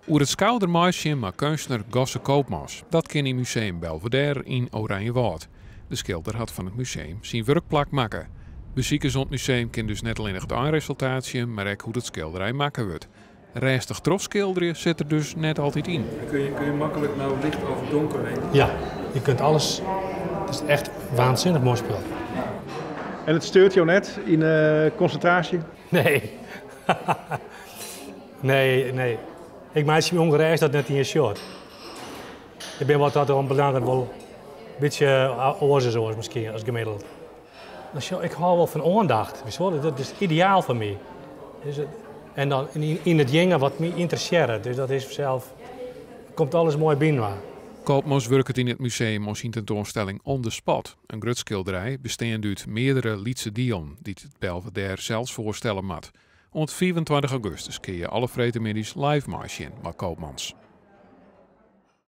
Oer it skouder meitsjen mei keunstner Gosse Koopmans. Dat kin yn Museum Belvédère yn Oranjewâld. De skilder hat fan it museum syn wurkplak makke. Besikers oan it museum kinne dus net allinnich it einresultaat sjen, mar ek hoe't it skilderij makke wurdt. Rêstich trochskilderje sit der dus net altyd yn. Kun je makkelijk nou licht over donker heen? Ja, je kunt alles. Het is echt waanzinnig mooi spul. En it steurt jo net yn de konsintraasje? Nee. Nee. Ik meitsje my ûngerêst dat net ien sjocht. Ik bin wat dat oanbelanget wol in bytsje oars as oars miskien, as gemiddeld. No, ik hâld wol fan oandacht. Dat is ideaal foar my. Dus en dan yn it jinge wat my ynteressearret. Dus dat is fansels, komt alles moai byinoar. Koopmans wurket yn it museum oan syn tentoanstelling On the Spot. In grut skilderij besteande út meardere lytse dielen dy't it Belvédère sels foarstelle moat. Oant 25 augustus kinne je alle freedtemiddeis live meisjen mei Koopmans.